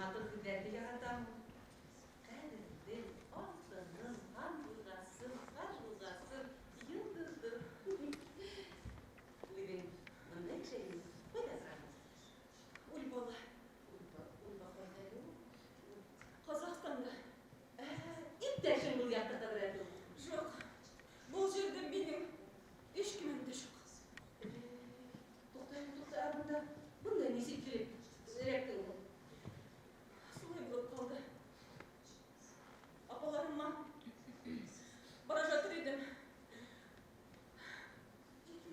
Матур һүҙҙәрҙе яратам. Ҡәҙерлем, алтыным, һандуғасым, ҡарлуғасым, йондоҙом. Үҙең бында йәшәйһеңме? Ҡайҙа тораһың? Ульбала. Ульба, Ульба ҡайҙа әле ул? Қазақстанда. Иптәшең был яҡта хәҙрәт ул. Жоқ. Был ерҙә минең һис кемем дә юҡ. Туҡта, туҡта, ә бында нисек килеп эләктең ул? Шулай булып ҡалды. Апаларыма бара ятыр инем.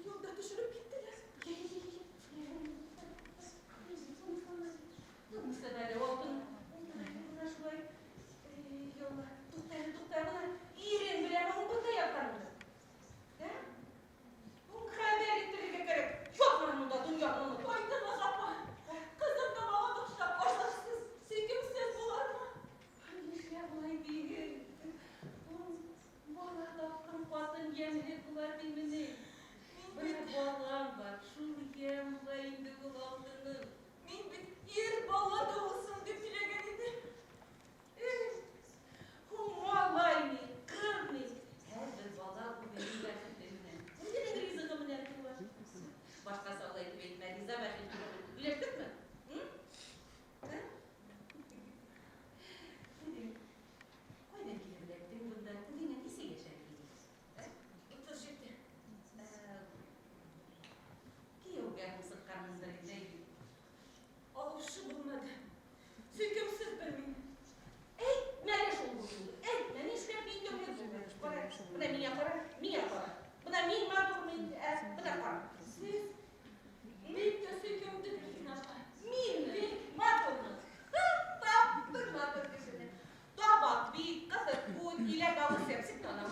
Юлда төшөрөп киттеләр. Тормошта әле алтын. Бына шулай. Ялла, туҡта әле, туҡта, бына ирең белән ул бында ятҡаныңды. Ә? Ул хәбәр иттерергә кәрәк. Ятмаһын унда донъяны онотоп. Ҡайтығыҙ, апа. Ҡыҙым да миңә оҡшап, ашлыҡһыҙ, сөйкөмһөҙ булырмы? Ай, нишләп улай тиһең? Ул бала тапҡан ҡатын йәмле була тиме ни? Мин Бына бит, балаң бар, шул йәм була инде ул алтыным. мин бит ир бала тыуылһын тип теләгән инем. Эй, ул малай ни, ҡыҙ ни. Һәр бер бала үҙенең бәхете менән, үҙенең ризығы менән тыуа. Башҡаса улай итеп әйтмә, риза бәхил түгел. Һөйләштекме? М? Ә? Үҙең ҡайҙан килеп эләктең бында? Үҙеңә нисә йәш әле? Ә? 37. Кейәүгә һуң сыҡҡанһыңдыр инде. Алыусы булманы. Сөйкөмһөҙ бер мин. Әйтмә әле шул һүҙеңде. Әйтмә, нишләп икәүһеҙ булдың? Ҡара, бына миңә ҡара, миңә ҡара. Бына мин матурмын инде, ә, бына ҡара. Һеҙ бик тә сөйкөмлө Гөлфинә апа. Мин бик матурмын. Таптың матур кешене. Табаҡ бит, ҡыҫыҡ күҙ, иләк ауыҙ сәпсек танау.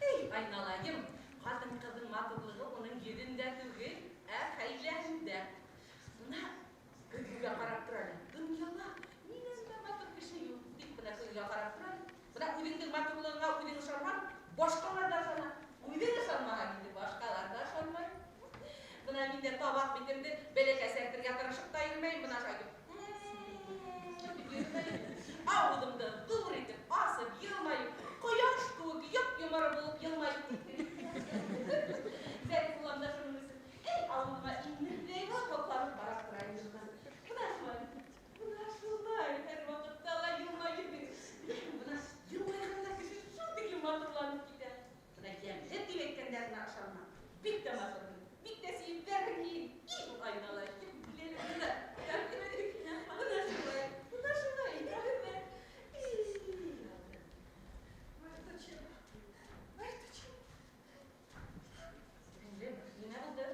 Эй, айналайым, ҡатын-ҡыҙҙың матурлығы уның йөҙөндә түгел, ә хәйләһендә. Бына көҙгөгә ҡарап тор әле. Донъяла минән дә матур кеше юҡ. Тик бына көҙгөгә ҡарап тор әле. Бына үҙеңдең матурлығыңа үҙең ышанһаң, башҡалар ҙа ышана. Үҙең ышанмаһаң инде башҡалар ҙа ышанмай. Бына мин дә табаҡ битемде бәләкәсәртергә тырышып та йөрөмәйем, бына шулай итеп. Тип йөрөмәйем. Ауыҙымды ҙур итеп асып йылмайып, ҡояш кеүек йоп-йоморо булып йылмайып. Зәрифуллам да шуның өсөн. Эй, ауыҙыма инерҙәй булып һоҡланып ҡарап тора инде. Бына шулай. Бына шулай. Һәр ваҡытта ла йылмайып йөрөй. Бына йылмайғанда кеше шул тиклем матурланып китә. Бына йәмле тип әйткәндәренә ышанма. Бик тә матурмын. Бик тә сибәрмен мин. И, айналайым. Бына, бына шулай. Бына шулай. Рәхмәт. Марточем. Марточем. Һеңлем, нимә булды?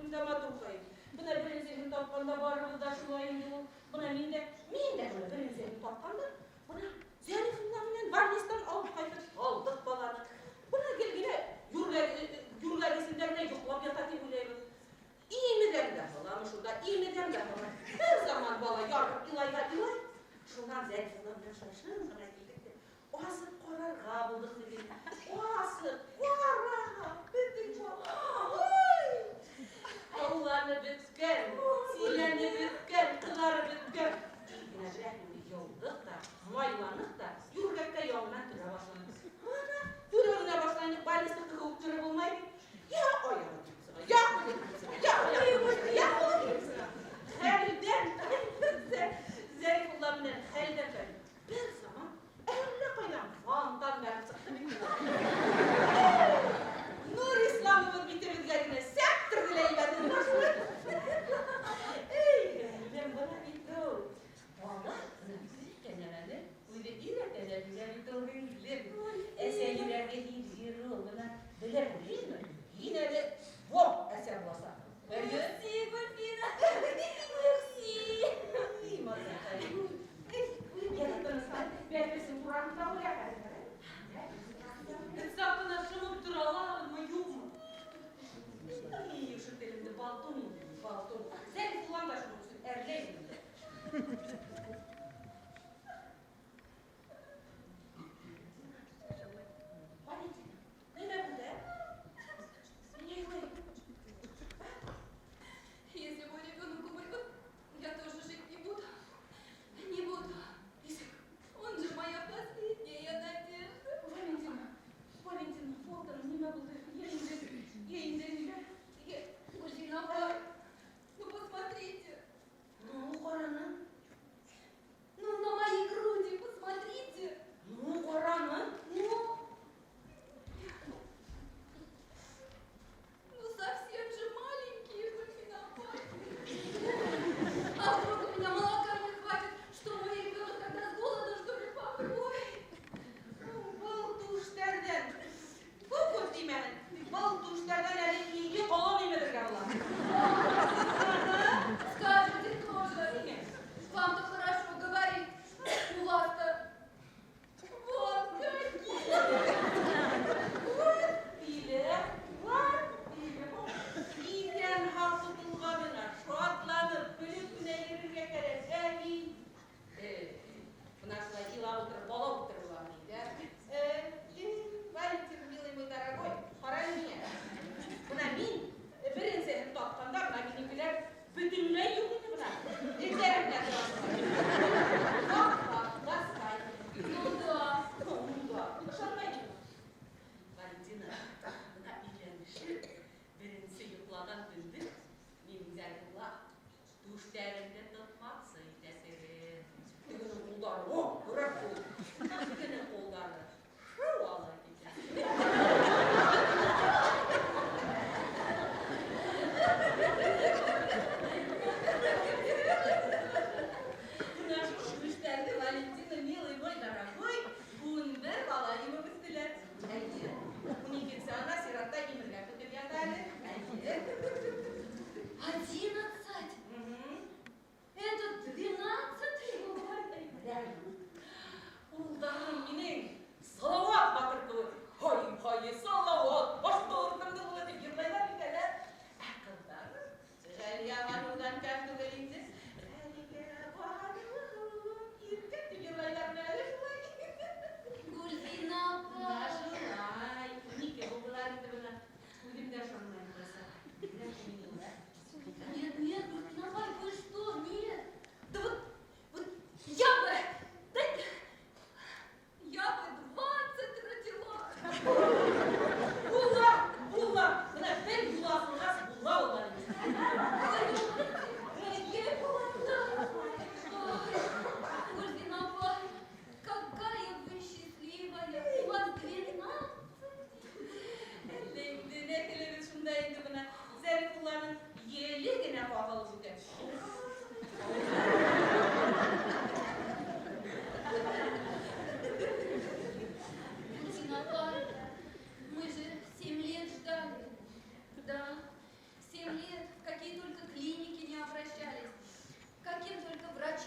Күрҙем дә, матурҡай. Бына беренсеһен тапҡанда барыбыҙ ҙа шулай инде ул. Бына мин дә бына беренсеһен тапҡанда, бына Зәрифулла менән больництан алып ҡайтып алдыҡ баланы. Бына гел генә юргәгесендә генә йоҡлап ята тип уйлайбыҙ. Имеҙәм дә һаламы шунда, имеҙәм дә һалам. Бер заман бала ярһып илай ҙа илай. Шунан Зәрифулла менән шашын ғына килдек тә, асып ҡарарға булдыҡ тип. Асып ҡара, беҙҙең бала. Ой! Һауланып бөткән, силәнеп бөткән, ҡыҙарып бөткән. Тиҙ генә берәһен йыуҙыҡ та, майланыҡ та, юргәккә яңынан төрә башланыҡ. Ана, төрә генә башланыҡ, больницаға кеүек төрөп булмай бит. Я аяғы килеп сыға, я ҡулы килеп сыға, я аяғы килеп сыға, я ҡулы килеп сыға. Хәлдән Зәрифулла менән хәлдән тайҙыҡ. Бер заман әллә ҡайҙан фонтан бәреп сыҡты бит. Нур Исламовын битебеҙгә генә сәптерҙе лә ебәрҙе. Эй, гөлем, бына бит ул. Бала бына бөтә нәмәне үҙе өйрәтә лә белә бит ул, һеңлем. Әсә йөрәге һиҙгер ул, бына белер уйлаймы? Һин әле во әсә буласаҡ. Әйе? Мерси, Гульфина. Мерси. Эй, матурҡай. Эй, Бәлкесен тураһында уйла хәҙер. Инсафына шымып тора алабыҙмы, юҡмы? Эй, ошо телемде болтун инде, болтун. Зәрифулланы да шуның өсөн әрләйем инде. Валентина, нимә булды?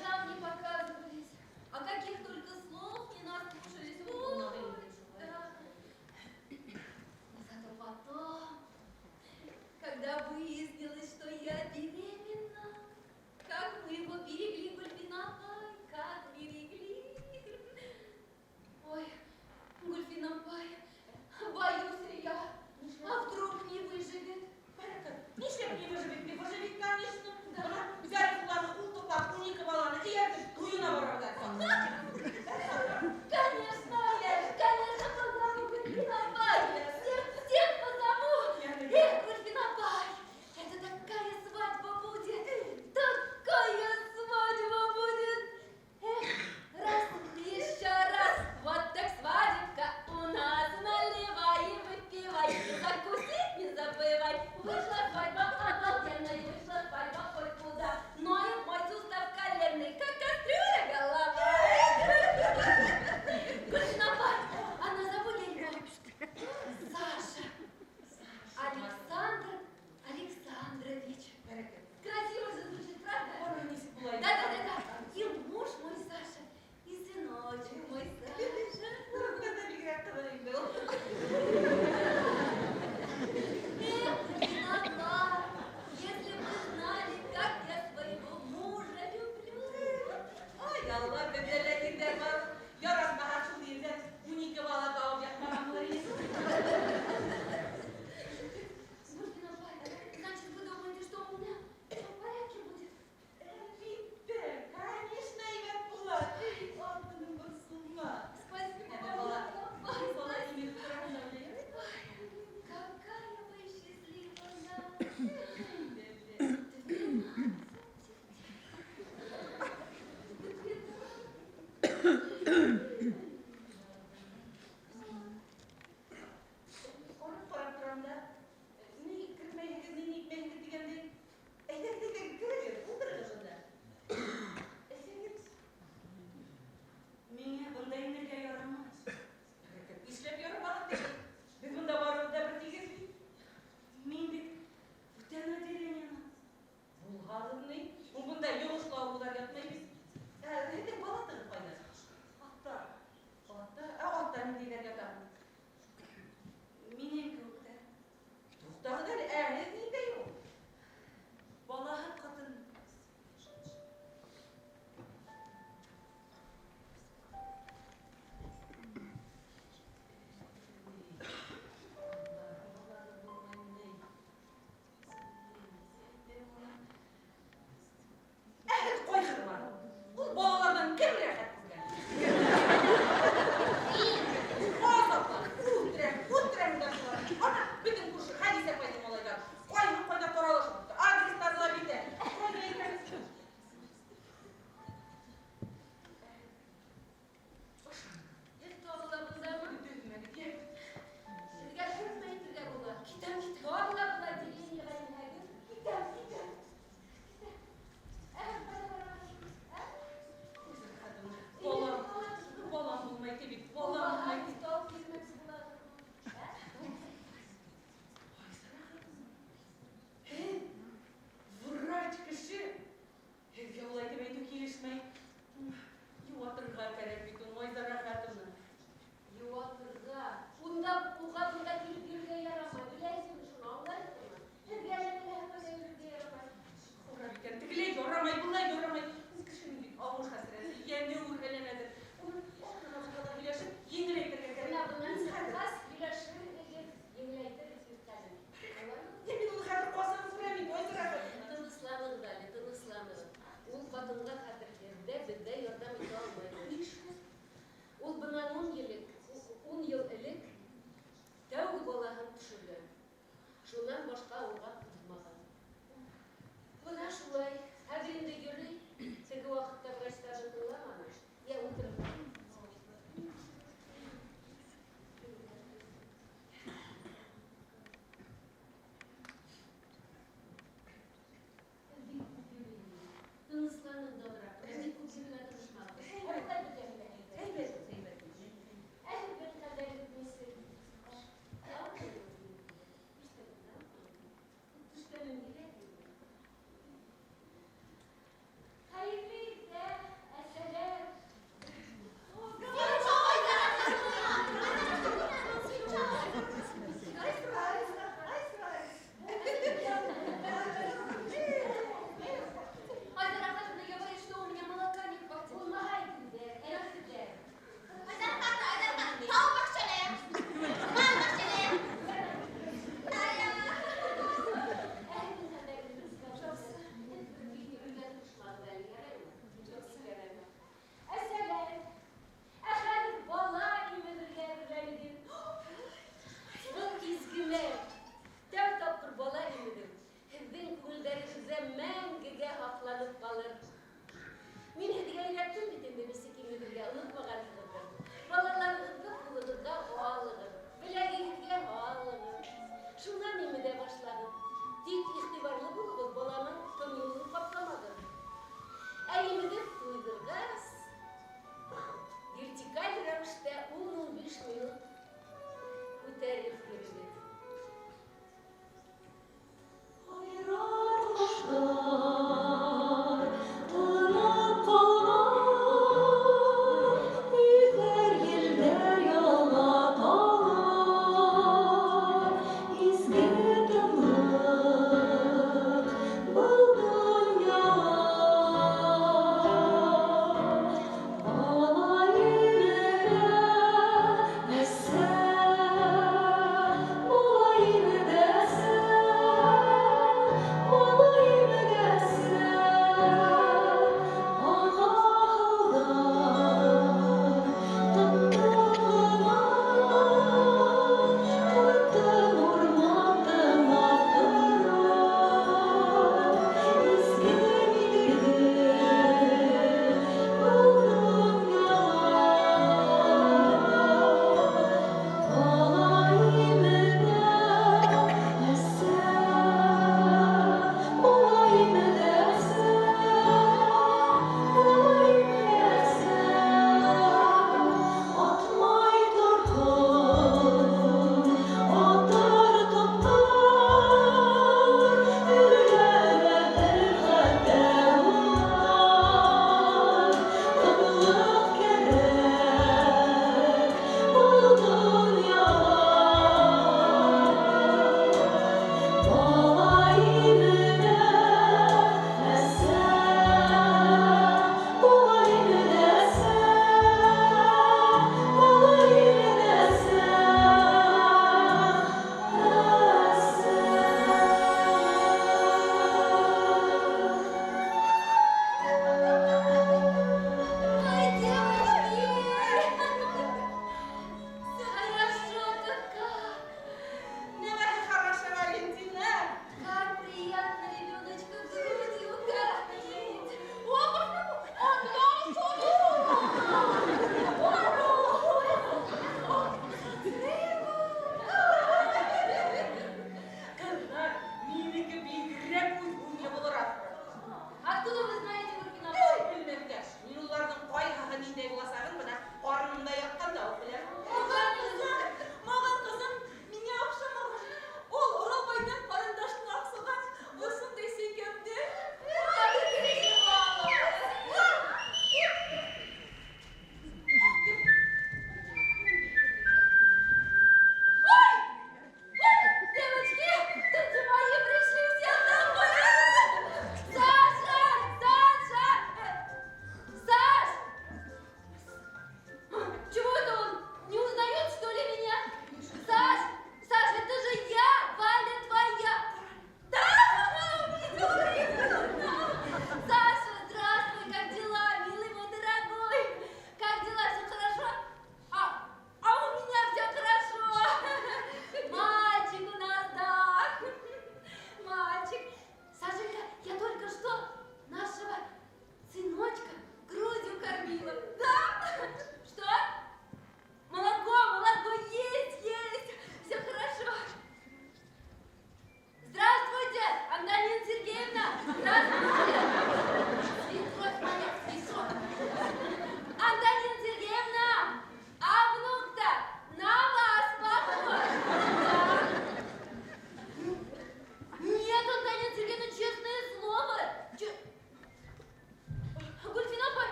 Врачам не показывались. А каких только слов не наслушались. Ой, да. Но зато потом, когда выяснилось, что я беременна, как мы его берегли, Гульфина апай, как берегли. Ой, Гульфина апай, боюсь я, а вдруг не выживет? Нишләп не выживет? Не выживет, конечно. Бына Зарифулланы ҡултыҡлап, 12 баланы эйәртеп, туйына барырға. Конечно, конечно, позову Гульфина апай. Всех, всех позову. Эх, Гульфина апай, это такая свадьба будет, такая свадьба будет. Эх, раз, еще раз, вот так свадебка у нас. Наливай и выпивай, закусить не забывай. Вышла свадьба обалденная, вышла свадьба хоть куда. Ноет мой сустав коленный, как кастрюля голова. Гульфина апай, а назову я его Саша. Александр Александрович. Красиво же звучит, правда? Да-да-да-да. И муж мой Саша, и сыночек мой Саша. Бигерәк ҡыҙыҡ инде ул. Эх, Гульфина апай, если бы вы знали, как я своего мужа люблю. Ай, Алла, беҙҙә лә ирҙәр бар. Яратмаһа, шул ерҙән 12 бала табып ятмаған булыр ине. Гульфина апай, значит, вы думаете, что у меня все в порядке будет? Әлбиттә, конечно, әйбәт була. Эй, алтыным, борсолма. Спасибо, Әнә бала, Гульфина апай. бала имеҙеп тора шунда. Ой, какая вы счастливая. 12. Ҡарап ҡарап торам да, ни кермәйһегеҙ, ни нитмәйһегеҙ тигәндәй. Әйҙәгеҙ, әйҙәгеҙ, керегеҙ, ултырығыҙ шунда. Әйҙәгеҙ. Миңә бында инергә ярамай. Нишләп ярамаһын ти? Беҙ бында барыбыҙ да бер тигеҙ бит. Мин бит бүтән отделениенан. Булһағыҙ ни? Ул бында йоғошлы ауырыуҙар ятмай бит. Ә, һеҙҙең палатағыҙ ҡайҙа? Артта. Артта? Ә, артта ниндәйҙәр ята? Минең кеүектәр. Туҡтағыҙ әле, ә һеҙ ниндәй ул? Балаһыҙ ҡатын. Балаһы булмай ни? Ә һеҙ ҡайғырмағыҙ. Ул балаларҙан кем рәхәт күргән? Азаплап, үтерәм, үтерәм дә шулар. Ана, бөтөн күрше Хәдисә апайҙың малайҙары. Ҡайһы ҡайҙа таралышып бөттө. Адрестары ла бит әле. Ҡайҙа әйтәбеҙ? Һеҙ тағы ла бындамы? Түҙмәнек, йә. Һеҙгә шунысы әйтергә була. Китәм, китәм. Тағы ла был отделениеға инһәгеҙ. Китәм, китәм. Ә, ҡайҙа бараһығыҙ? Ә? Балам, балам булмай ти бит, балам булмай ти. Тал килмәксе булағыҙмы? Ә? Һеҙ врач кеше. Һеҙгә улай тип әйтеү килешмәй. Йыуатырға кәрәк бит уны, Айзара Рәхәтовна. Йыуатырға. Унда уға бында килеп йөрөргә ярамай. Беләһегеҙме шуны, аңлайһығыҙмы? Һеҙгә лә теләһә ҡайҙа йөрөргә ярамай. Харап икән, тегеләй ярамай, былай ярамай. Ул кешенең бит ауыр хәсрәте, йәне үрһәләнәдер. Уны аҡрын ғына һөйләшеп, еңеләйтергә кәрәк. Бына бынан сыҡҡас, һөйләшерһегеҙ, еңеләйтерһегеҙ хәлен. Шулаймы? Йә, мин уны хәҙер ҡасан күрәм инде, Айзара Рәхәтовна. Тынысланығыҙ әле, тынысланығыҙ. Ул ҡатынға хәҙер һеҙ ҙә, беҙ ҙә ярҙам итә алмайбыҙ. Ул бынан 10 ел элек, 10 йыл элек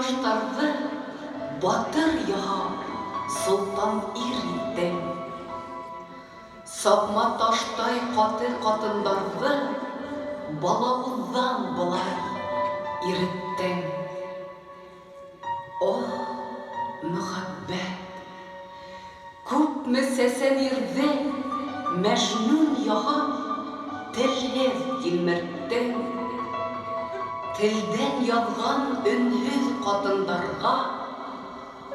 таштарҙы батыр яһап, солтан ир иттең. Сапма таштай ҡаты ҡатындарҙы балауыҙҙан былай иреттең. О, мөхәббәт! Күпме сәсән ирҙе мәжнүн яһап, телһеҙ тилмерттең. Телдән яҙған өнһөҙ ҡатындарға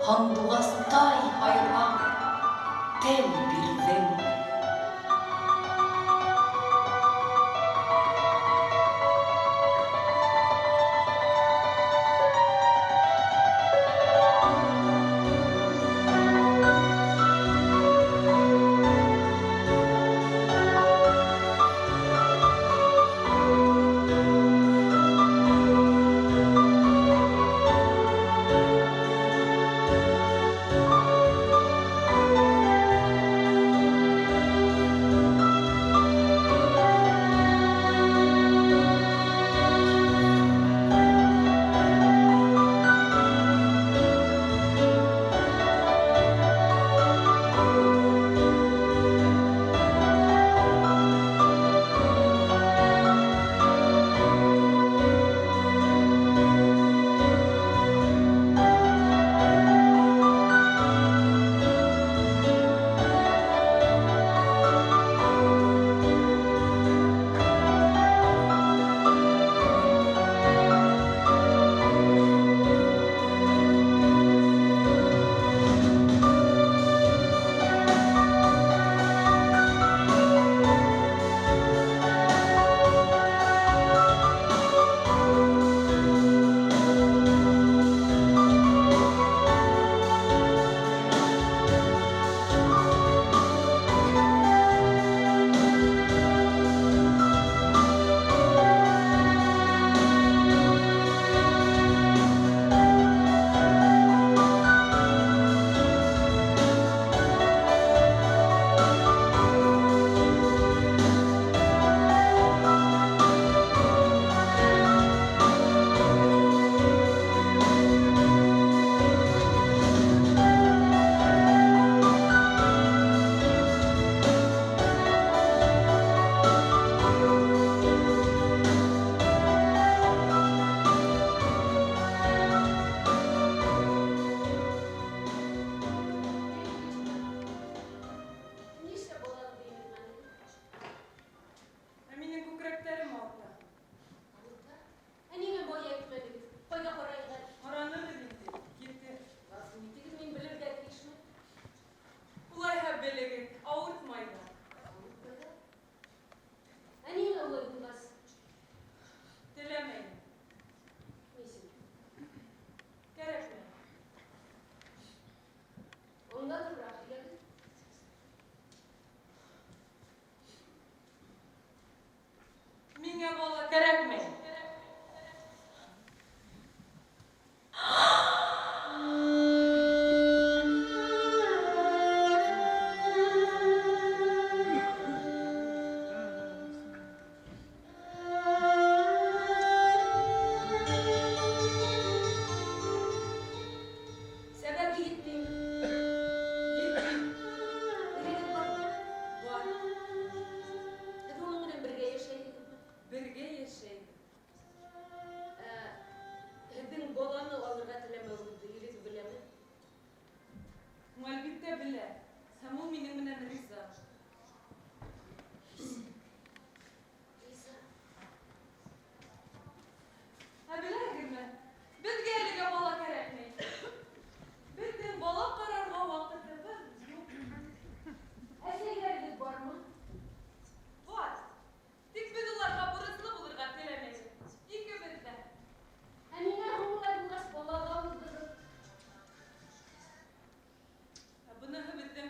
һандуғастай һайрар тел бирҙең. Нишләп балағыҙҙы имеҙмәнегеҙ? Ә минең күкрәктәрем ауырта. Ауырта? Ә ниңә бая әйтмәнегеҙ? Ҡайҙа ҡарайыҡ әле? Ҡаранығыҙ инде, китте. Ғәфү итегеҙ, мин белергә тейешмен. Улайһа белегеҙ, ауыртмай ҙа. Ауыртмай ҙа? Ә ниңә улай булғас? Теләмәйем. Нисек? Кәрәкмәй. Аңлатыбыраҡ һөйләгеҙ. Миңә бала кәрәкмәй. Сәбәбе етмәйме? Етмәй. Ирегеҙ бармы? Бар. Һеҙ уның менән бергә йәшәйһегеҙме? Бергә йәшәйбеҙ. Ә, һеҙҙең баланы алырға теләмәүегеҙҙе ирегеҙ беләме? Әлбиттә белә. Һәм ул минең менән риза. Риза. Ә беләһегеҙме? Беҙгә әлегә бала кәрәкмәй. Беҙҙең бала ҡарарға ваҡытыбыҙ юҡ. Әсәйҙәрегеҙ бармы? Бар. Тик беҙ уларға бурыслы булырға теләмәйбеҙ. Икебеҙ ҙә. Ә ниңә һуң улай булғас балаға уҙҙығыҙ? Ә быныһы беҙҙең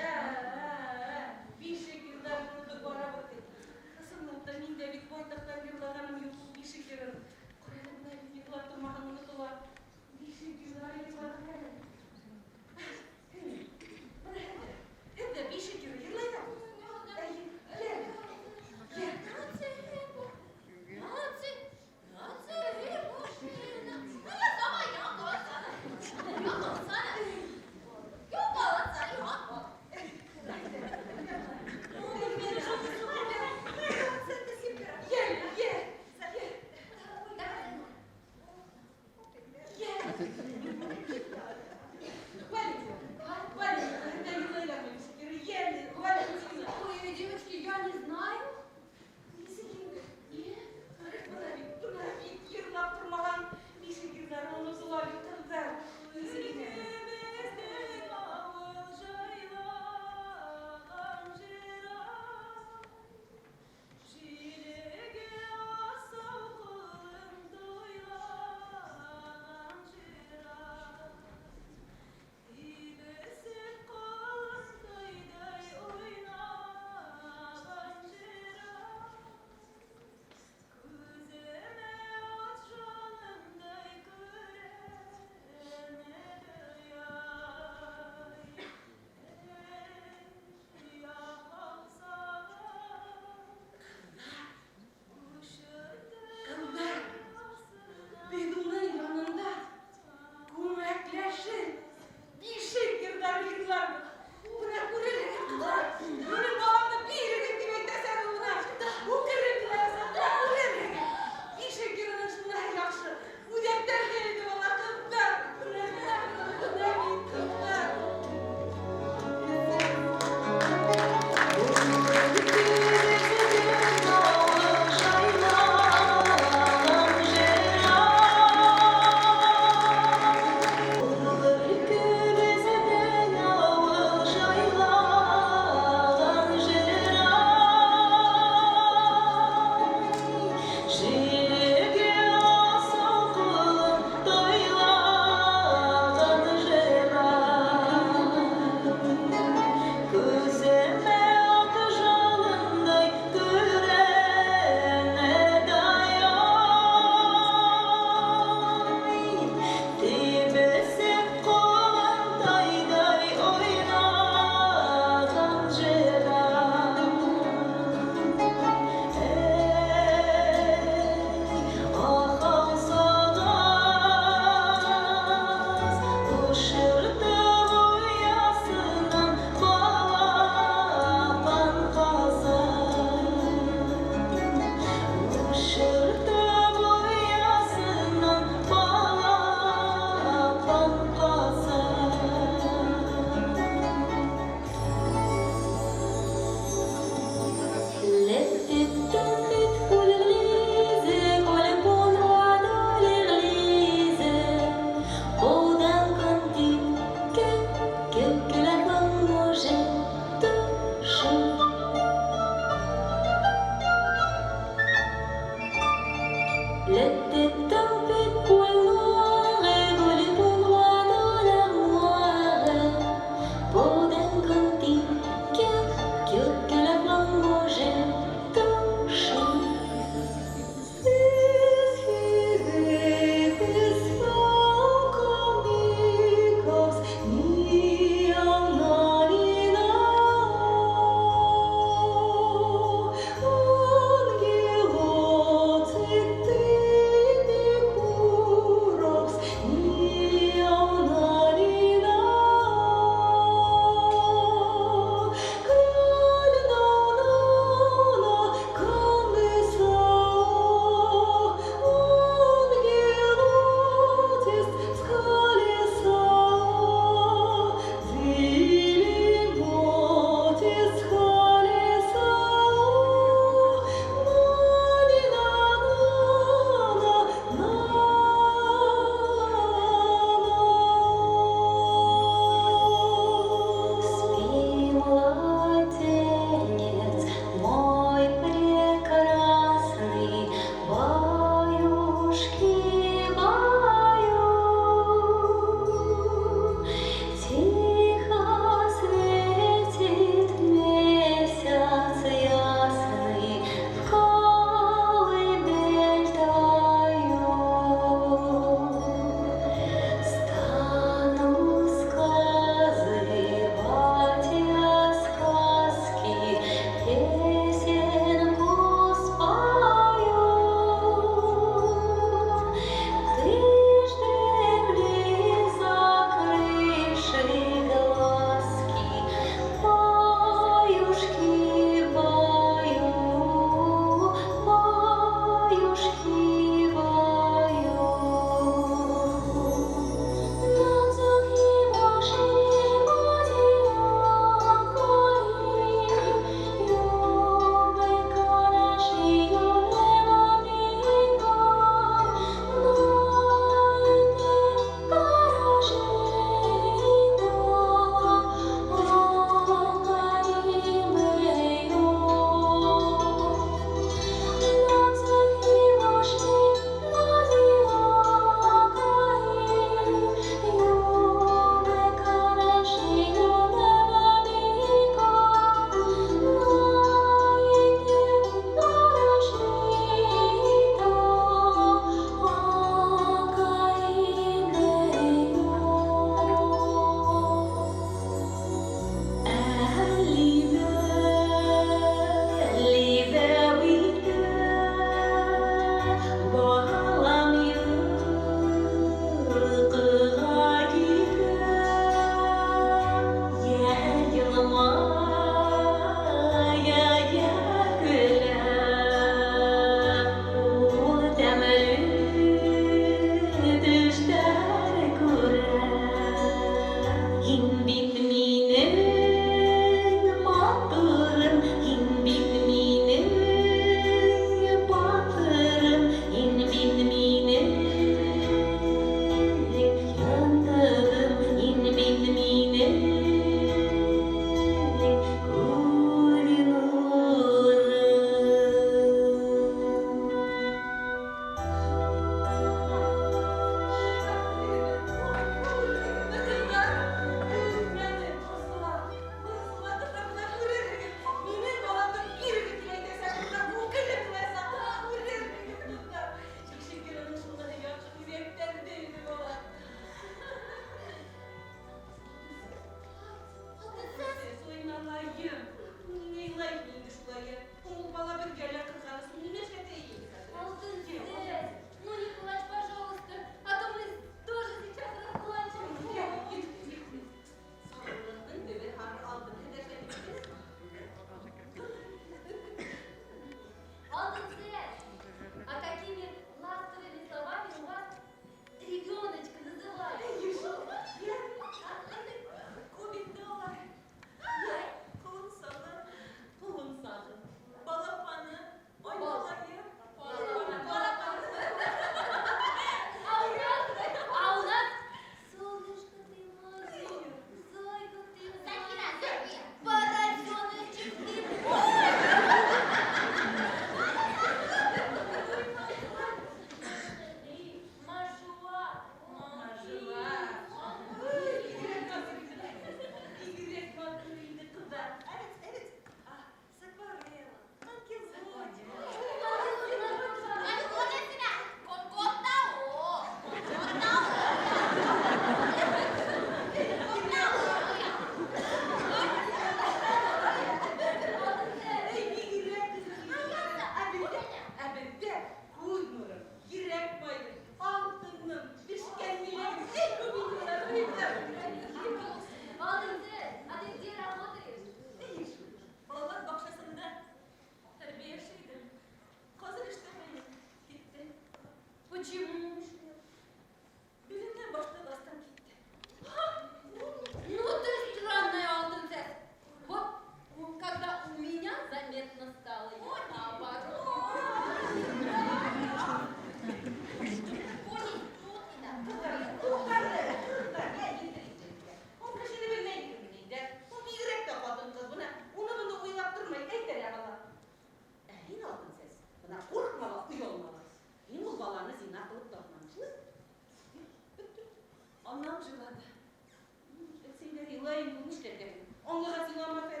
Була инде ул, нишләргә? Аңлаған сиңа әле.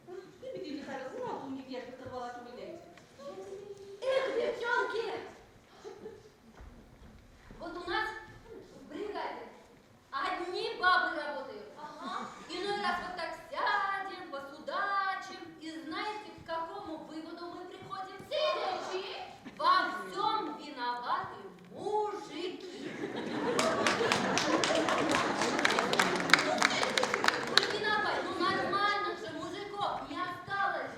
Мин бит инде хәзер 16-17 яшьлек кыз бала түгел дә. Эх, девчонки! Вот у нас в бригаде одни бабы работают. Иной раз вот так сядем, посудачим, и знаете, к какому выводу мы приходим? Во всем виноваты мужики. Гульфина апай, ну нормальных же мужиков не осталось.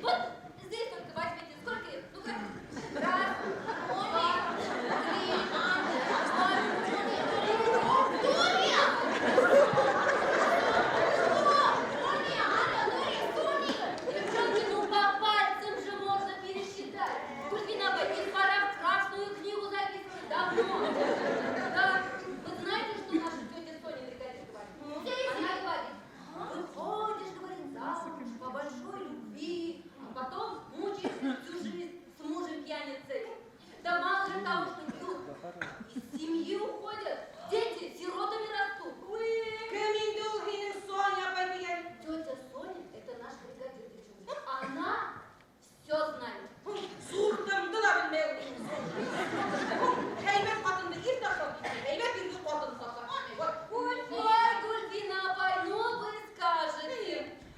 Вот здесь только возьмите, сколько их? Ну-ка, раз, два, три, четыре. Девчонки, ну по пальцам же можно пересчитать. Гульфина апай, их пора в Красную книгу записывать давно. Да. Вы знаете, что наша тетя Соня бригадир говорит? Она говорит, выходишь, говорит, замуж по большой любви, а потом мучаешься всю жизнь с мужем пьяницей. Да мало ли того, что пьют, из семьи уходят, дети сиротами растут. Кем инде ул һинең Соня апай дигән? Тетя Соня – это наш бригадир, девчонки. Она все знает. Суртымды ла белмәй ул. Һәйбәт ҡатынды ир ташлап китте, һәйбәт ирҙе ҡатын ташлап китте. Вот. Ой, Гульфина апай, ну вы скажете.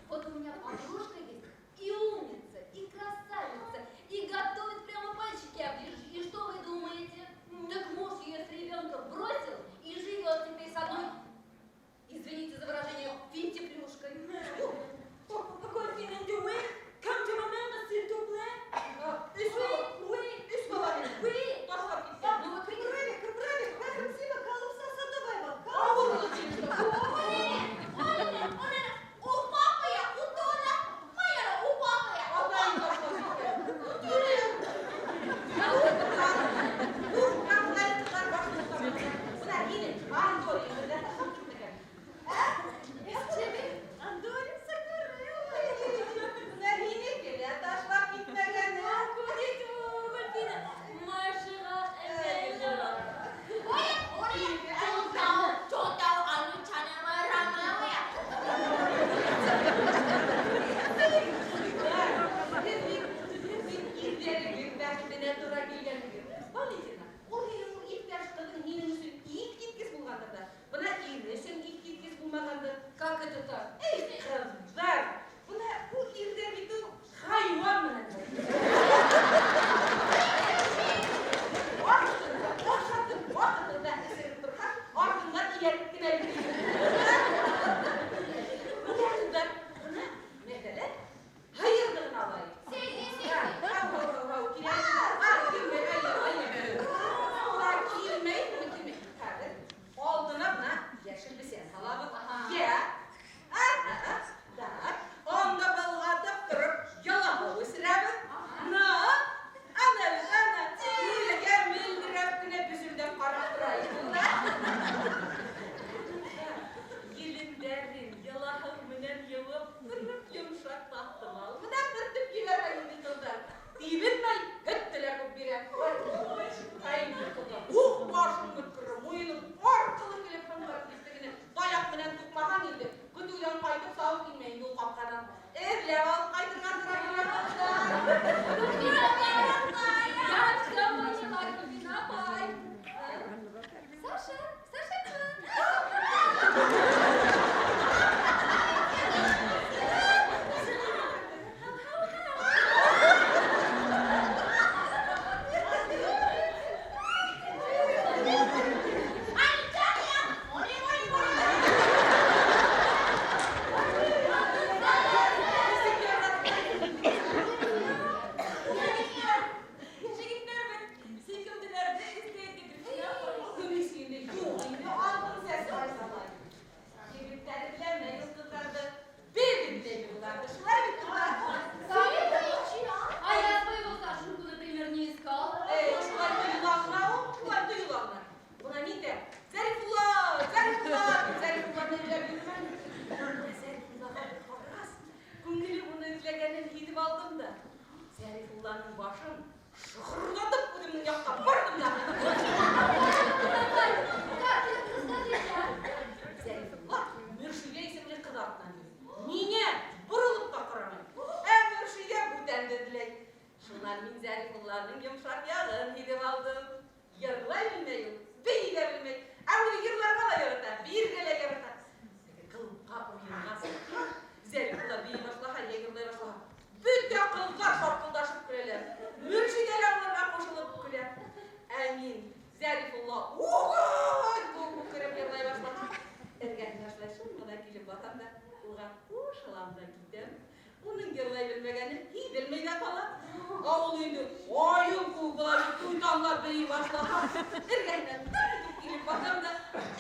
Вот у меня подружка есть, и умница, и красавица, и готовит прямо пальчики оближешь. И что вы думаете? Так муж ее с ребенком бросил и живет теперь с одной, извините за выражение, финтифлюшкой. Өс бала, өс бала минең. Ташлап китте. Ну вот видите, Ауырлы тине. Атайым ташлап китте. Ух, кызлар башын Бына һинең Андорин белән ташлап китмәгән. Ә? Бына һинеке лә ташлап китмәгән. ә? Гульфина, Һеҙ бит, һеҙ бит ирҙәрегеҙ бәхетенә тура килгәнһегеҙ. Валентина, ул һинең ул иптәш ҡыҙың һинең өсөн иҫ киткес булғандыр ҙа. Бына ире өсөн иҫ киткес булмағандыр. Как это так? Эй, ҡыҙҙар, бына ул ирҙәр бит ул хайуан менән бер. Ваҡытында ашатып, ваҡытында эсереп торһаң, артыңдан эйәреп кенә йөрөй. Бына ҡыҙҙар, бына мәҫәлән, һыйырҙы ғына алайыҡ. Һау, һау, һау, һау, килә. А, килмәй, әйе, әйе. Улар килмәй, килмәй. Хәҙер алдына бына йәшел бесән һалабыҙ. Йә. А, а, так. Анда болғатып тороп, йылаһы үҫерәбеҙ. На, ана, ана, күҙгә мөлдөрәп кенә бөзөлдәп ҡарап тора инде. Елендәрен йылаһы менән йыуып, тороп йомшаҡ таҫтамал менән һөртөп ебәрә инде ҡыҙҙар. Тибенмәй, һөттө лә күп бирә. Ай, ух, башың бөткөрө, муйының арҡылы килеп һыңғырып китте. Таяҡ менән туҡмаһаң инде, көтөүҙән ҡайтып сабып килмәй инде ул ҡапҡанан. Эҙләп алып ҡайтырға тура килә ҡыҙҙар. Гульфина апай, я все поняла, Гульфина апай. Саша, Саша. Егеттәр бит сөйкөмлөләрҙе эҙләй Көлөс инде, юҡ инде, алтын сәс ҡайсалай. Егеттәр эҙләмәй ул ҡыҙҙарҙы. Беҙ эҙләйбеҙ уларҙы. Шулай бит, ҡыҙҙар? А я своего Сашеньку, например, не искала. Эй, шулай тойола ғына ул, шулай тойола ғына. Бына мин дә, Зәрифулла, Зәрифулла, тип Зәрифулланы эҙләп йөрөмәнем. Бына Зәрифуллаға бер ҡарас, күңеле уны эҙләгәнен һиҙеп алдым да. Зәрифулланың башын шыҡырҙатып үҙемдең яҡҡа борҙом да. Как это, расскажите, а? Зәрифулла мөршидә артынан йөри. Миңә боролоп та ҡарамай. Ә Мөршидә бүтәнде эҙләй. Шунан мин Зәрифулланың йомшаҡ яғын һиҙеп алдым. Йырлай белмәй ул, бейей ҙә белмәй. Ә үҙе йырларға ла ярата, бейергә лә ярата. Теге клубҡа уйынға сыҡһа, Зәрифулла бейей башлаһа, йә йырлай башлаһа, бөтә ҡыҙҙар шарҡылдашып көләләр. Мөршидә лә уларға ҡушылып көлә. Ә мин Зәрифулла үгеҙ кеүек үкереп йырлай башлаһа, эргәһенә шулай шым ғына килеп баҫам да, уға ҡушылам да китәм. Уның йырлай белмәгәне һиҙелмәй ҙә ҡала. Ә ул инде айыу кеүек була бит, туйтанлап бейей башлаһа, эргәһенә тып итеп килеп баҫам да,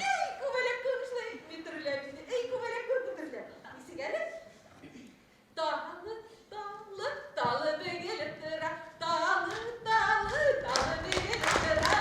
эй, күбәләк кеүек шулай мин төрөләм инде, эй, күбәләк кеүек үтереләм. Нисек әле? Талы, талы, талы бөгөлөп тора, талы, талы, талы бөгөлөп тора,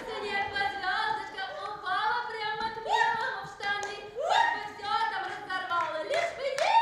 Сынерка звездочка упала прямо к милому в штаны. Хоть бы все там разорвала, лишь бы не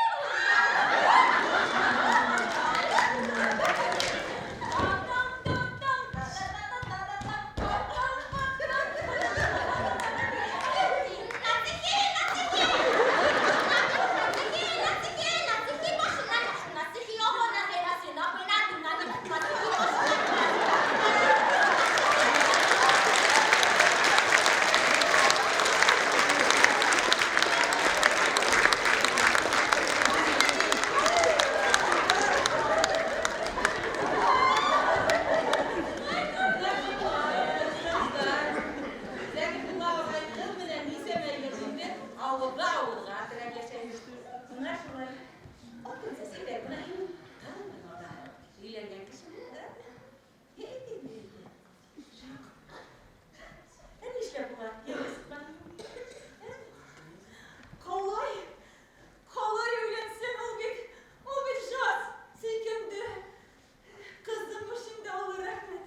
Зәрифулла ағай ҡыҙ менән нисәмә йыл инде ауылда ауылға терәп йәшәй. Бына шулай. Алтын сәсәктәр, бына һин ҡыҙ ата. Өйләнгән кеше. Ә нишләп уға йылы сыҡманы? Ҡалай, ҡалай өйләнсен ул бит жас, сөйкемде. Ҡыҙым өсөн дә оло рәхмәт.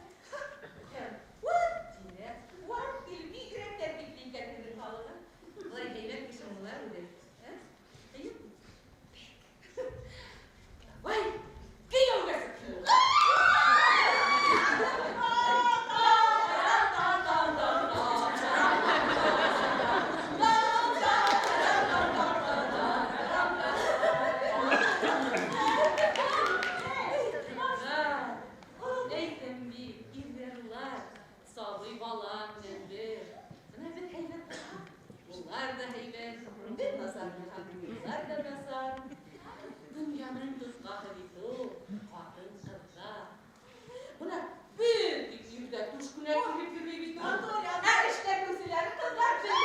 Вот тине, вот тине, бигерәк тәртипле икән һеҙҙең халығыҙ. Былай һәйбәт кеше булар үҙе. Ә? Эйе? Вай, кейәүгә сыҡты. Әйтәм бит, ирҙәр сабый бала менән бер. Бына беҙ һәйбәт булһаҡ, улар ҙа һәйбәт. Беҙ насар булһаҡ, улар ҙа насар. Донъяның тотҡаһы бит ул, ҡатын-ҡыҙға. Бына бөтә ирҙәр түш кенә килеп йөрөй бит ул. Ә эшләтеүселәре ҡыҙҙар бит.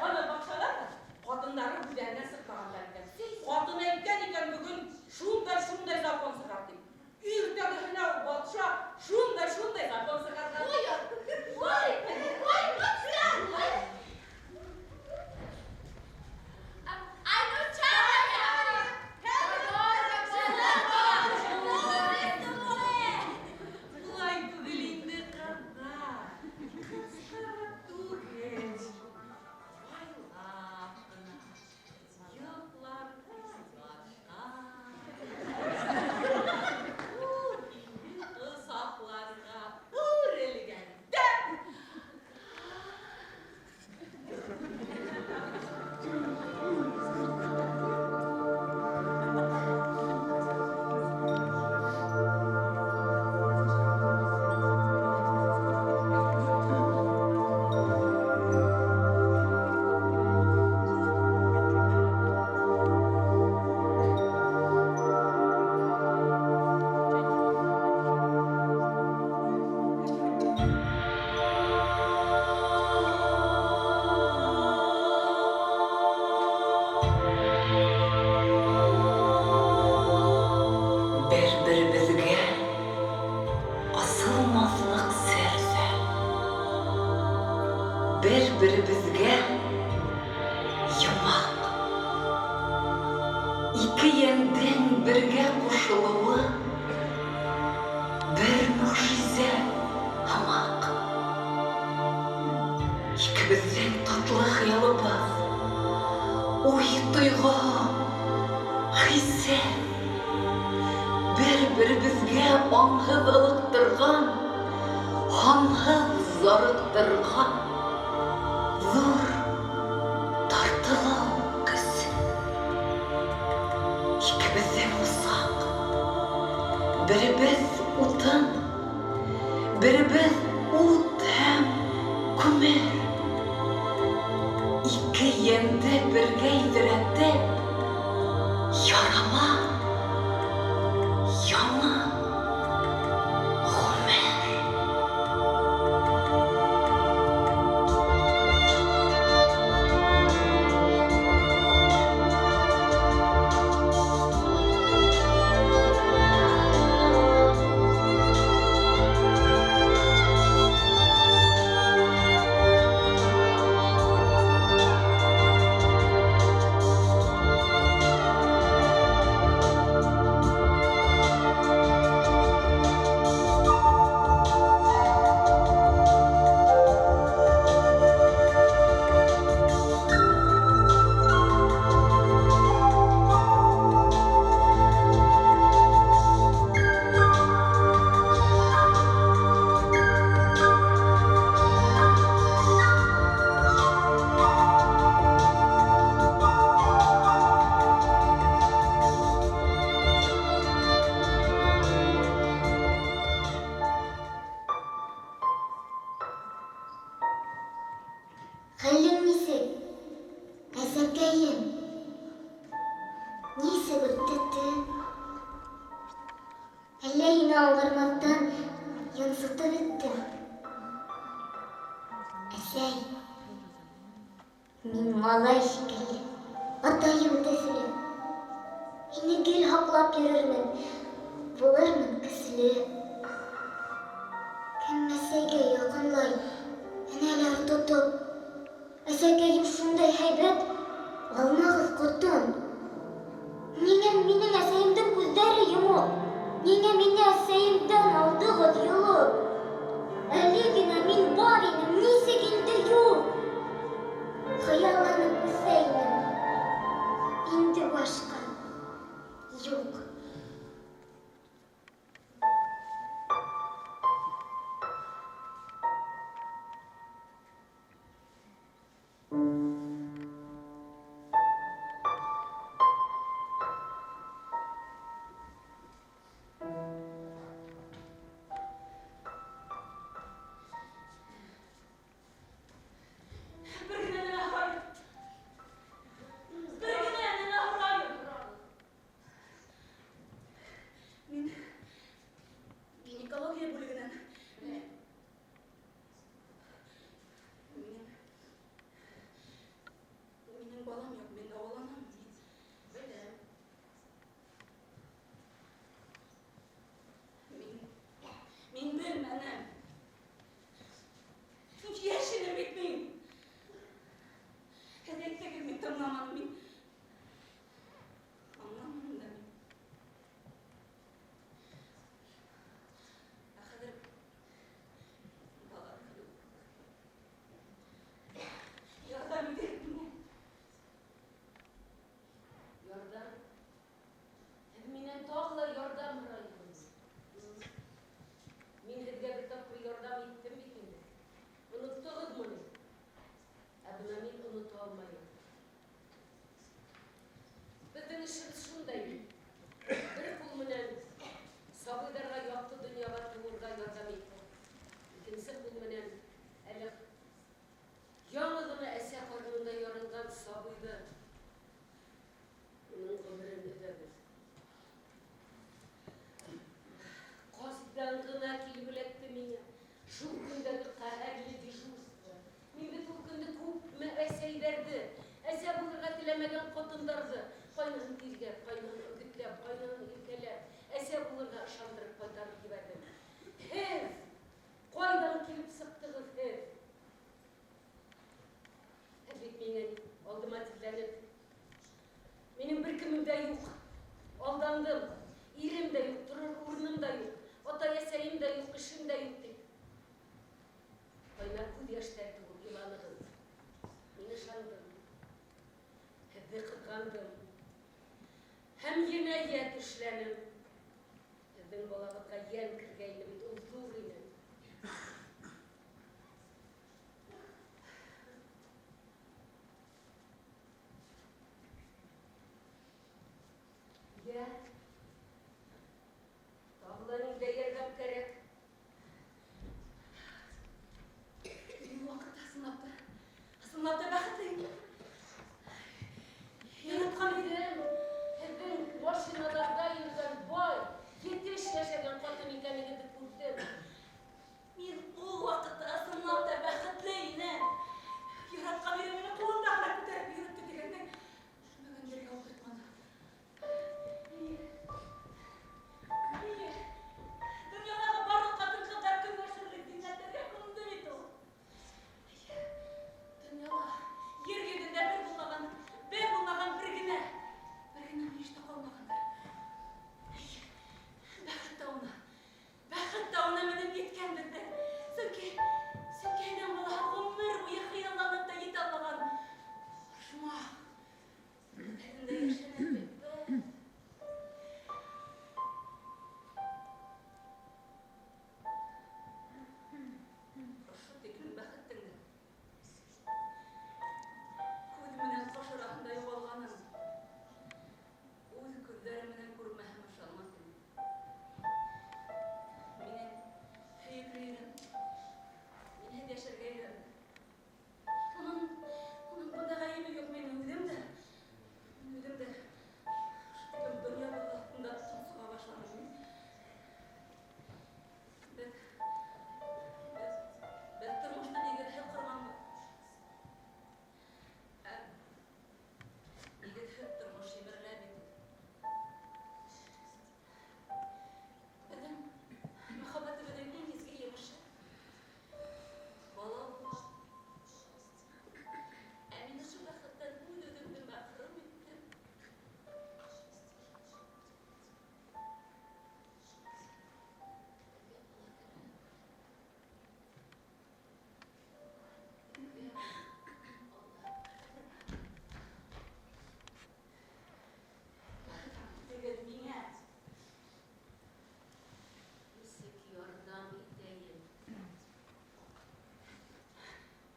Ана баҡсалар ҙа ҡатындары үҙҙәренә сыҡмағандар икән. Ҡатын әйткән икән бөгөн шундай-шундай закон сығар тип. Иртәгеһенә үк батша шундай-шундай закон сығарған. Ой, ой, ой, ой, Улай түгел инде, ҡыҙҙар. Ҡысҡырып түгел. Һайлап ҡына. Йоҡларға ятҡан. Ул инде ҡосаҡларға үрелгәндә. Бер-беребеҙгә асылмаҫлыҡ сер ҙә, бер-беребеҙгә йомаҡ. Ике йәндең бергә ҡушылыуы бер Хыялыбыҙ, уй-тойғо, хисе. Бер-беребеҙгә аңһыҙ ылыҡтырған, һанһыҙ зарыҡтырған ҙур тартылыу көсө. Икебеҙҙең усаҡ, беребеҙ утын, беребеҙ ут һәм күмер. Ике йәнде бергә иҙрәтеп, ярала яңы ғүмер. Хәлең нисек, әсәкәйем? Нисек үтте төн? Әллә һине аңғармаҫтан йонсотоп бөттөм? Әсәй, мин малай шикелле, атайым төҫлө. Һине гел һаҡлап йөрөрмөн, булырмын көслө. Кем әсәйгә яҡынлай, энәләр тотоп. Әсәкәйем шундай һәйбәт, алмағыҙ ҡотон. Ниңә минең әсәйемдең күҙҙәре йомоҡ? Ниңә мине әсәйемдән алдығыҙ йолоп? Әле генә мин бар инем, нисек инде юҡ? Хыялланып үҫә инем, инде башҡа юҡ. Бер генә нәмә һорайым. Бер генә нәмә һорайым. Мин гинекология бүлегенән. Минең балам юҡ, мин дауаланам. Беләм. Мин белмәнем. Йәш инем бит мин. Һеҙ әйттегеҙ, мин тыңламаным, мин аңламаным да мин. Ә хәҙер балам юҡ. Ярҙам итегеҙ миңә. Ярҙам. Һеҙ минән тағы ла ярҙам һорайһығыҙ. Мин һеҙгә бер тапҡыр ярҙам иттем бит инде. Оноттоғоҙмо ни? Ә бына мин онота алмайым. Беҙҙең эшебеҙ шундай бит. Бер ҡул менән сабыйҙарға яҡты донъяға тыуырға ярҙам итһәң, икенсе ҡул менән әле яңы ғына әсә ҡарынында ярылған сабыйҙы уның ғүмерен өҙәбеҙ. Ҡайҙан ғына килеп эләкте миңә шул көндәге ҡәһәрле дежурство. Мин бит ул көндө күпме әсәйҙәрҙе, әсә булырға теләмәгән ҡатындарҙы ҡайныһын тиргәп, ҡайныһын өгөтләп, ҡайныһын иркәләп, әсә булырға ышандырып ҡайтарып ебәрҙем. Һеҙ ҡайҙан килеп сыҡтығыҙ һеҙ? Һеҙ бит минең алдыма теҙләнеп, минең бер кемем дә юҡ, алдандым, ирем дә юҡ, торор урыным да юҡ, атай-әсәйем дә юҡ, эшем дә юҡ тип. Ҡайнар күҙ йәштәр түгеп иланығыҙ. Мин ышандым. Ҡыҙғандым. Һәм енәйәт эшләнем. Һеҙҙең балағыҙға йән кергәйне бит, ул ҙур ине. Йә, тағы ла ниндәй ярҙам кәрәк? Мин ул ваҡытта ысынлап та бәхетле инем. Яратҡан Ирем, һеҙҙең машиналарҙа йөрөгән бай, етеш йәшәгән ҡатын икәнегеҙҙе күрҙем. Мин ул ваҡытта ысынлап та бәхетле инем. Яратҡан ирем мине ҡулында ғына күтәреп йөрөттө тигәндәй, төшмәгән ергә ултыртманы. Эйе. Эйе. Донъялағы барлыҡ ҡатын-ҡыҙҙар көнләшерлек зиннәттәргә күмде бит ул. Эйе. Донъяла, ер йөҙөндә бер булмаған бер генә мөйөш тә ҡалмағандыр. Эйе. Бәхет тауына менеп еткәнбеҙҙер. Сөнки әҙәм балаһы ғүмер буйы хыялланып та етә алмаған ожмах көндәрендә йәшәнек бит беҙ. Ошо тиклем бәхеттең дә күҙ менән ҡаш араһында юғалғанын үҙ күҙҙәрем менән күрмәһәм ышанмаҫ инем. Минең һөйөклө ирем минһеҙ йәшәргә өйрәнде. Уның бында ғәйебе юҡ, мин үҙем дә ошо тиклем донъя боҙ аҫтында тонсоға башланым мин. Беҙ тормошта нигеҙһеҙ ҡорғанбыҙ. Ә нигеҙһеҙ тормош емерелә бит. Беҙҙең мөхәббәтебеҙҙең иң изге емеше бала булған. Ә мин ошо бәхеттән үҙ-үҙемде мәхрүм иттем. Беҙгә бала кәрәк. Беҙгә бала кәрәк. Бәхет миңә. Нисек ярҙам итәйем?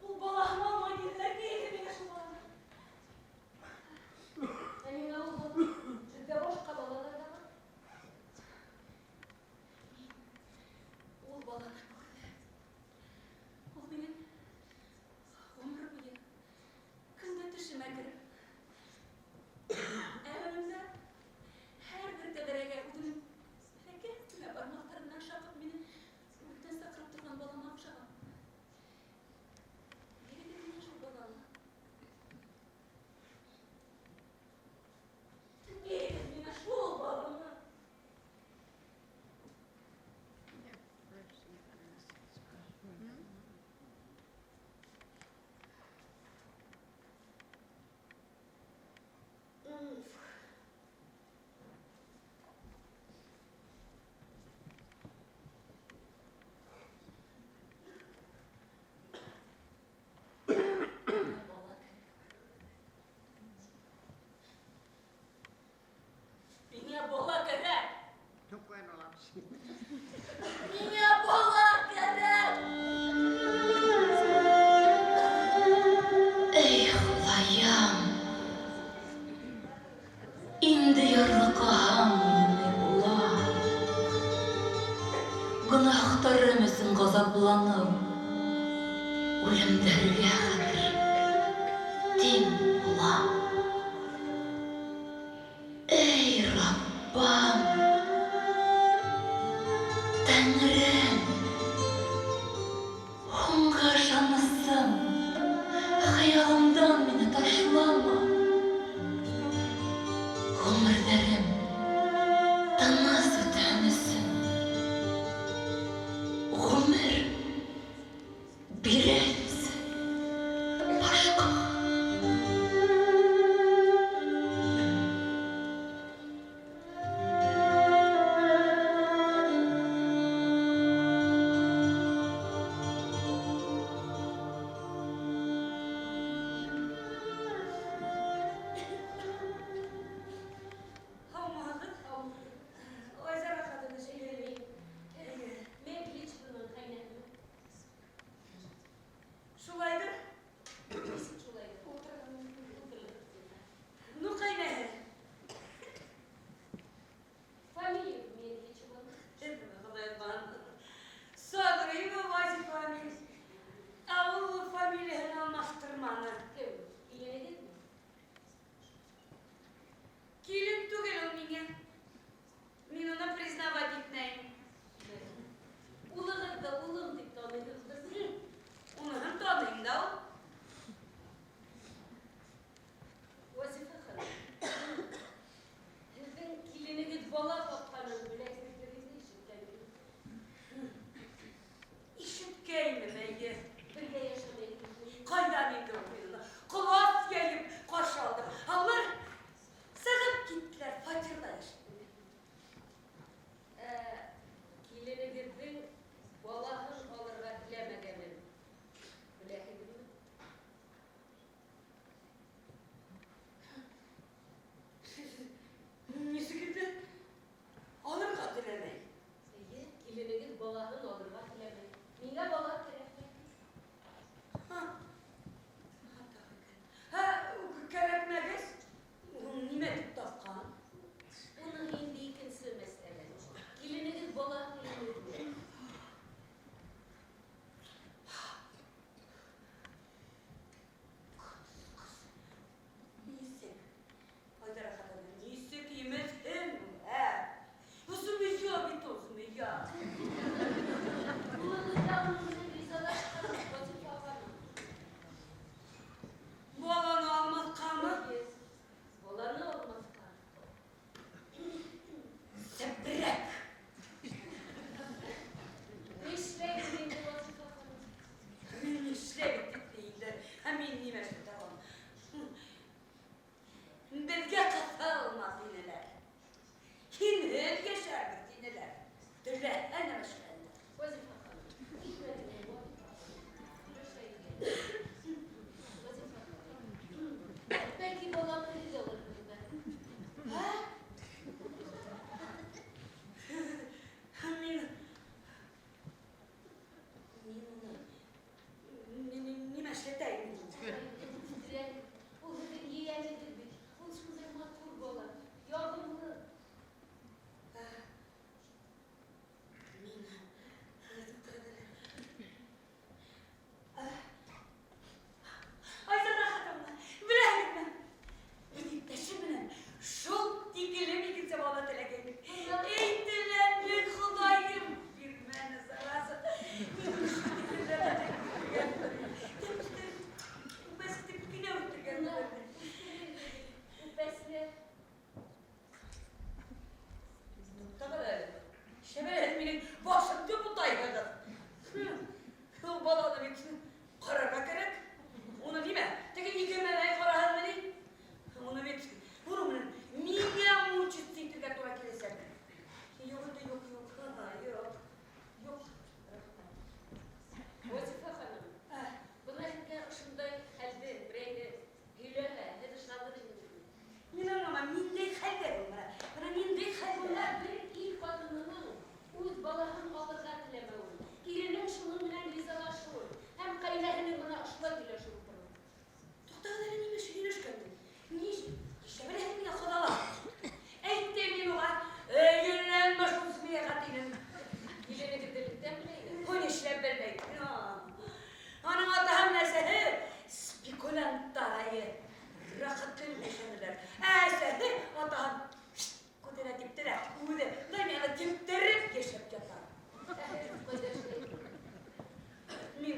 Ул балаһын алмай тиҙеләр, бирегеҙ миңә шул баланы. Ә ниңә ул бала? Беҙҙә башҡа балалар ҙа бар. Мин ул баланы күрҙем. Ул минең ғүмер буйы көн дә төшөмә кереп, әүәлендә һәр бер тәҙрәгә үҙенең бәләкәс кенә бармаҡтары менән шаҡып мине күктән саҡырып торған балама оҡшаған. Бирегеҙ миңә шул баланы. Бирегеҙ миңә шул баланы. Миңә бала кәрәк. Миңә бала кәрәк. Миңә бала кәрәк. Эй, Хоҙайым! Инде ярлыҡаһаң мине була. Гонаһтарым өсөн ғазапланыу үлемдәргә хәҙер тиң була. Эй, Раббам! Тәңрем! Һуңғы ышанысым, хыялымдан мине ташлама. Ғүмерҙәрем тыныс үтһен өсөн ғүмер бирәйемсе башҡаға.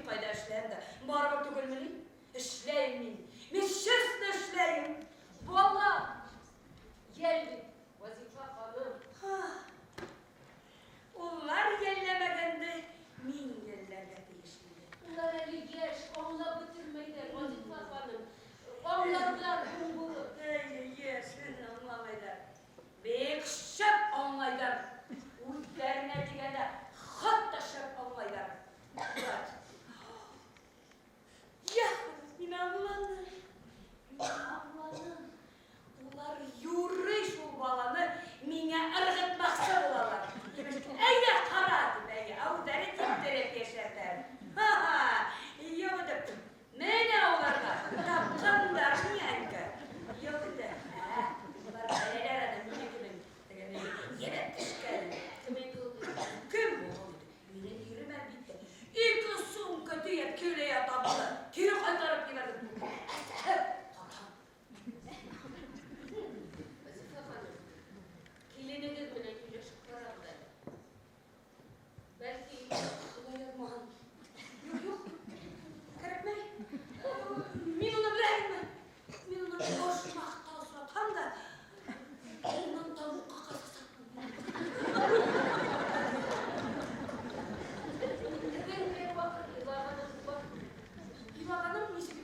Мин кайда эшләһәм дә, барыбер түгелмени? Эшләйем мин. Мин честно эшләйем. Бала! Йәл бит, Вазифа ханым. Улар йәлләмәгәнде, мин йәлләргә тейеш инде. Улар әле йәш, аңлап бөтөрмәйҙәр, Вазифа ханым. Аңларҙар һуң булыр. Әй, йәш, аңламайҙар. Бик шәп аңлайҙар. Үҙҙәренә тигәндә хатта шәп аңлайҙар. Вот. Я, мин аңланым. Мин аңланым. Улар юрый шул баланы миңә ырғытмаҡсы булалар. Имеш, әйҙә ҡара тип, әйҙә, үҙҙәре типтереп йәшәрҙәр. Ха-ха, юҡ итеп, менә уларға тапҡандар нянька. Юҡ итеп, ә, улар беләләр аны минекенең тегене ебеп төшкәнен. Кем әйтте ул? Кем булған? Минең ирем әлбиттә. Ике сумка төйәп килә ята. Кире ҡайтарып ебәрҙем. Әсәһе, ҡарам. Вазифа ханым, киленегеҙ менән һөйләшеп ҡарағыҙ әле. Бәлки, Улай яҙмаған. Юҡ, юҡ. Кәрәкмәй. Мин уны беләһеңме? Мин уны ожмахта осратһам да, унан тауыҡҡа ҡасасаҡмын. Һеҙҙең берәй ваҡыт илағанығыҙ бар? Илағаным нисек?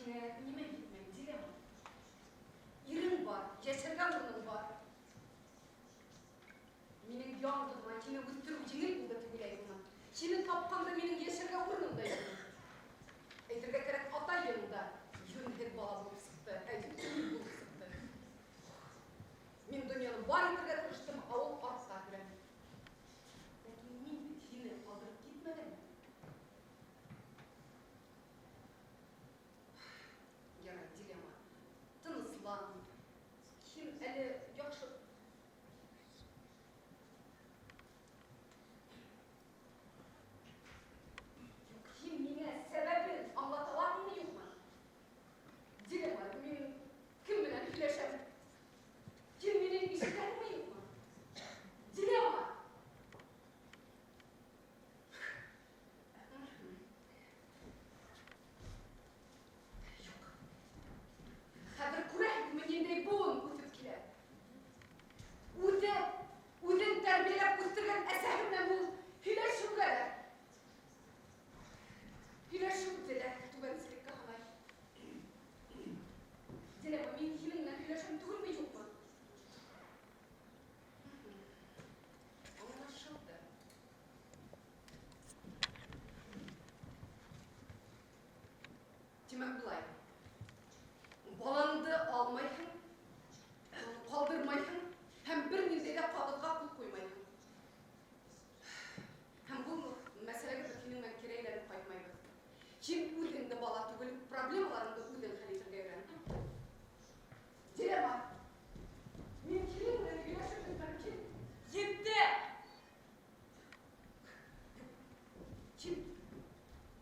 Һиңә нимә етмәй, Дилема? Ирең бар, йәшәргә урының бар. Минең яңғыҙыма һине үҫтереү еңел булды тип уйлайһыңмы? Һине тапҡанда минең йәшәргә урыным да юҡ. Әйтергә кәрәк, атайың да йүнһеҙ бала булып сыҡты, ә йүнһеҙ булып сыҡты. Мин донъяны бар итергә тырыштым, ә ул артта көлә. Ләкин мин бит һине ҡалдырып китмәнем. Ярай, Дилема, тыныслан. Һин әле яҡшы. Юҡ, һин миңә сәбәбен аңлата алаһыңмы, юҡмы? Дилема, мин кем менән һөйләшәм? Һин мине ишетәһеңме, юҡмы? Дилема! Юҡ. Хәҙер күрәһеңме, ниндәй быуын үҫеп килә? Үҙе, үҙен тәрбиәләп үҫтергән әсәһе менән ул һөйләшеүгә лә, һөйләшеүҙе лә түбәнселеккә һанай. Дилема, мин һинең менән һөйләшәм түгелме, юҡмы? Аңлашылды. Тимәк, былай. Балаңды алмайһың, ҡалдырмайһың һәм бер ниндәй ҙә ҡағыҙға ҡул ҡуймайһың. Һәм был мәсьәләгә беҙ һинең менән кире әйләнеп ҡайтмайбыҙ. Һин үҙең дә бала түгел, проблемаларыңды үҙең хәл итергә өйрән. Дилема, мин һинең менән һөйләшеп бөтмәнем. Һин Етте! Һин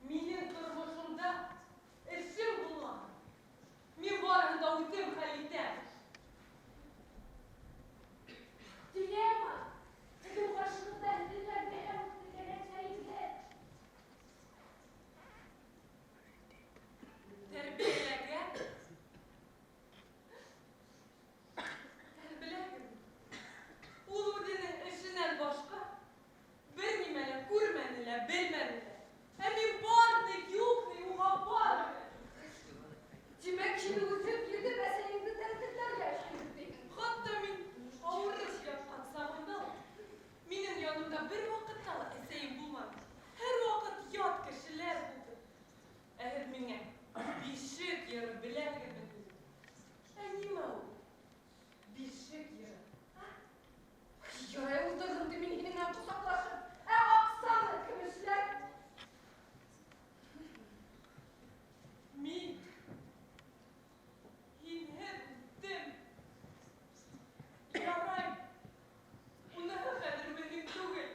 Минең тормошомда эшем булмаһын. Мин барыһын да үҙем хәл итәм. Дилема, һеҙҙең ҡаршығыҙҙа һеҙҙе тәрбиәләп үҫтергән әсәйегеҙ. Тәрбиәләгән? Тәрбиәләгән. Ул үҙенең эшенән башҡа бер нимә лә күрмәне лә, белмәне лә. Ә мин барҙы, юҡны уға барыбер. Тимәк, һин үҫеп етеп әсәйеңде тәнҡитләргә эшләйһең тиһең. Хатта мин ауырып ятҡан сағымда ла минең янымда бер ваҡытта ла әсәйем булманы. Һәр ваҡыт ят кешеләр булды. Ә һеҙ миңә бишек йыры беләһегеҙме тиһегеҙ? Ә нимә ул? Бишек йыры. Ярай ултырҙым ти мин һинең менән ҡосаҡлашып. Ә аҡсаны кем эшләр? Мин һинһеҙ үҫтем. Ярай, уныһы хәҙер мөһим түгел.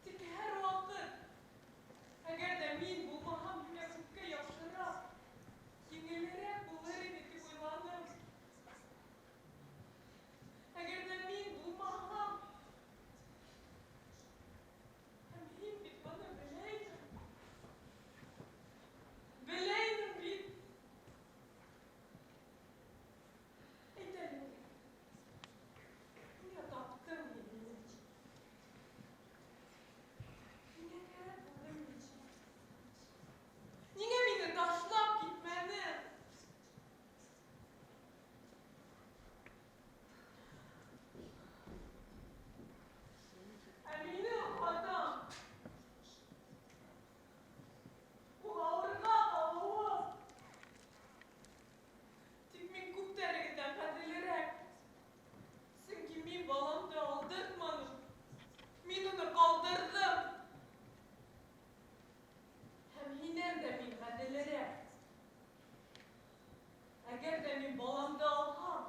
Тик һәр ваҡыт, әгәр ҙә мин булмаһам, һиңә күпкә яҡшыраҡ, еңелерәк булыр ине тип уйланым. Әгәр ҙә мин булмаһам, һәм һин бит быны белә инең. Белә инең бит. Әйт әле миңә. Ниңә таптың һин мине? Ниңә кәрәк булдың мин? Ниңә мине ташлап китмәнең? Ә минең хатам ул ауырға ҡалыуым. Тик мин күптәрегеҙҙән ғәҙелерәк. Сөнки мин баламды алдыртманым. Мин уны ҡалдырҙым. Һәм һинән дә мин ғәҙелерәк. Әгәр ҙә мин баламды алһам,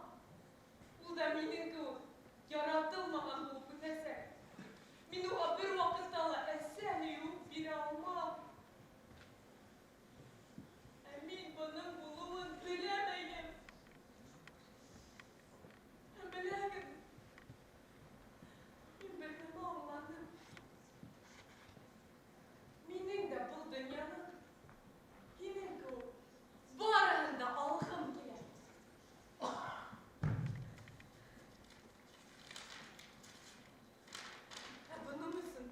ул да минең кеүек яратылмаған булып үҫәсәк. Мин уға бер ваҡытта ла әсә һөйөүен бирә алмам. Ә мин бының булыуын теләмәйем. Һәм беләһегеҙме, мин бер нәмә аңланым. Минең дә был донъяны һинең кеүек барыһын да алғым килә. Ә бының өсөн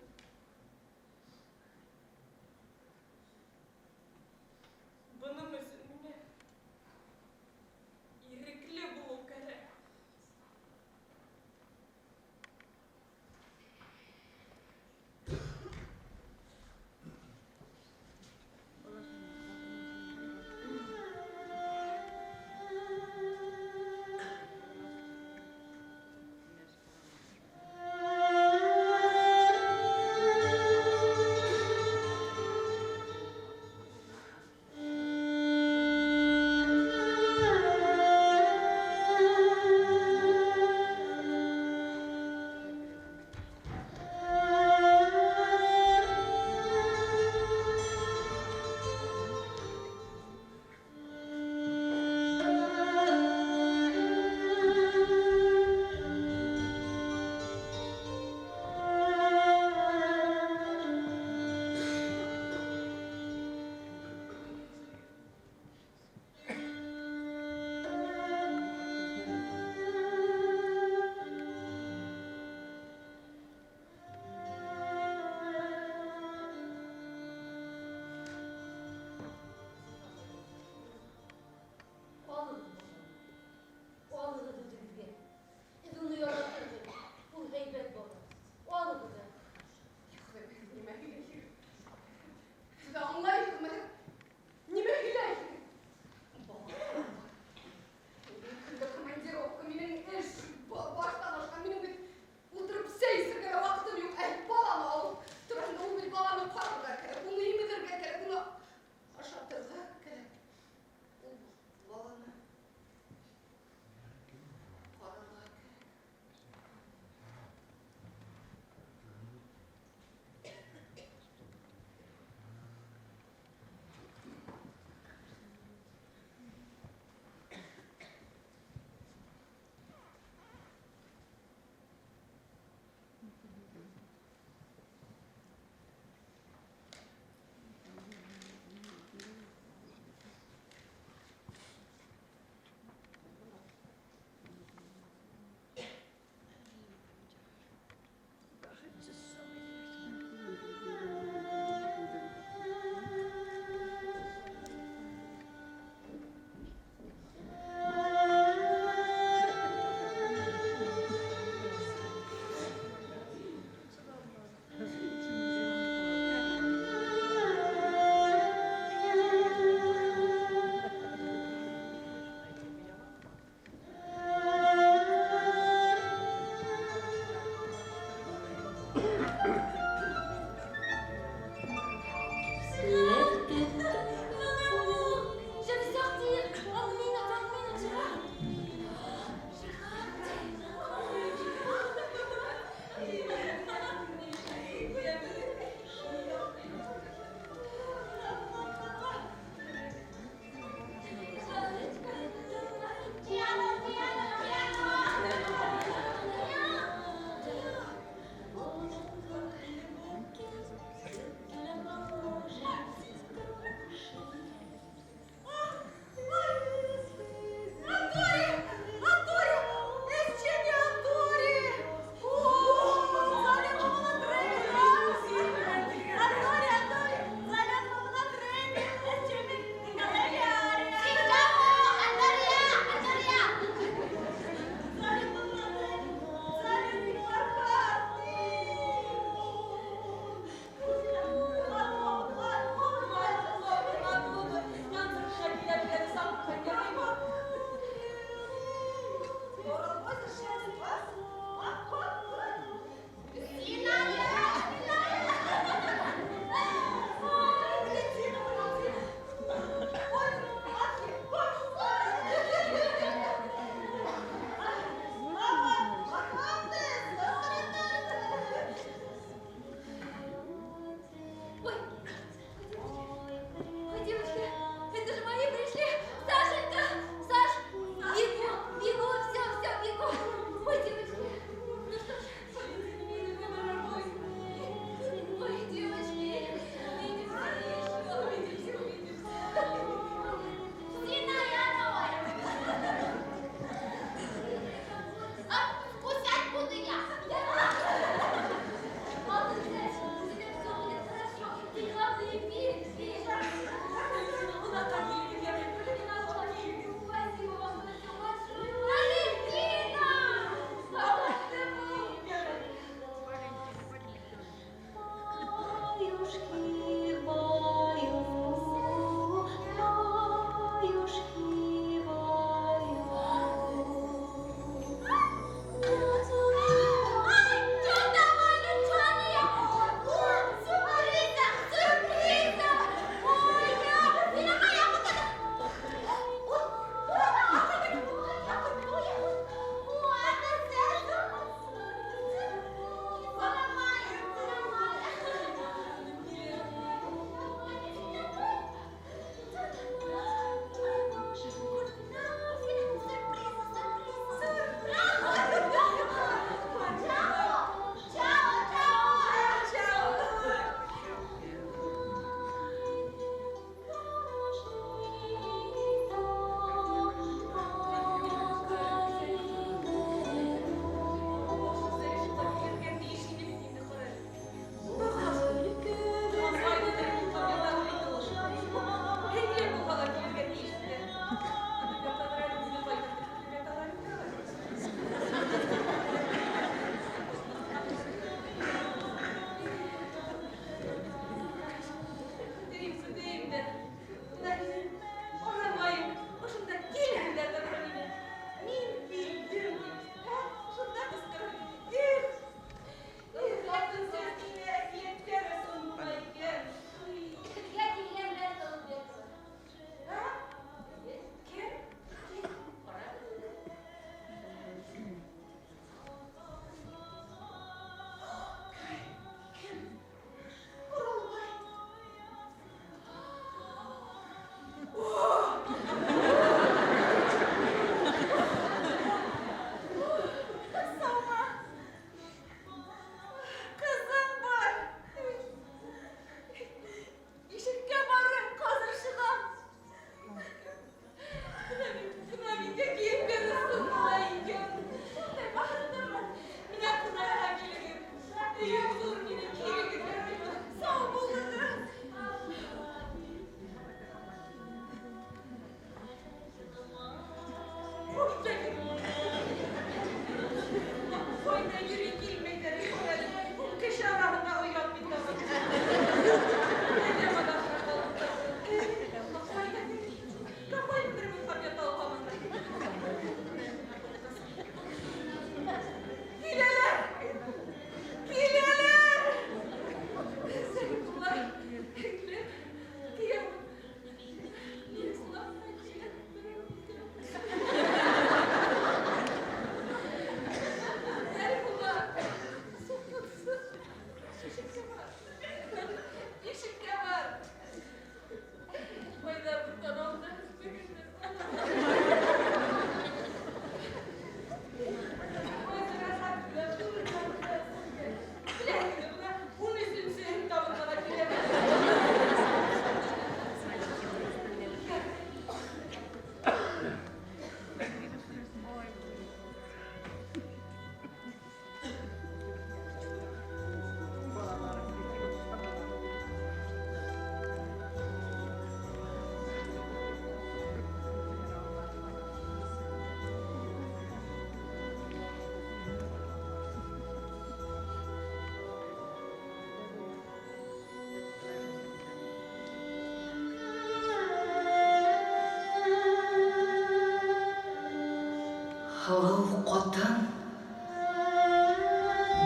Һылыу ҡатын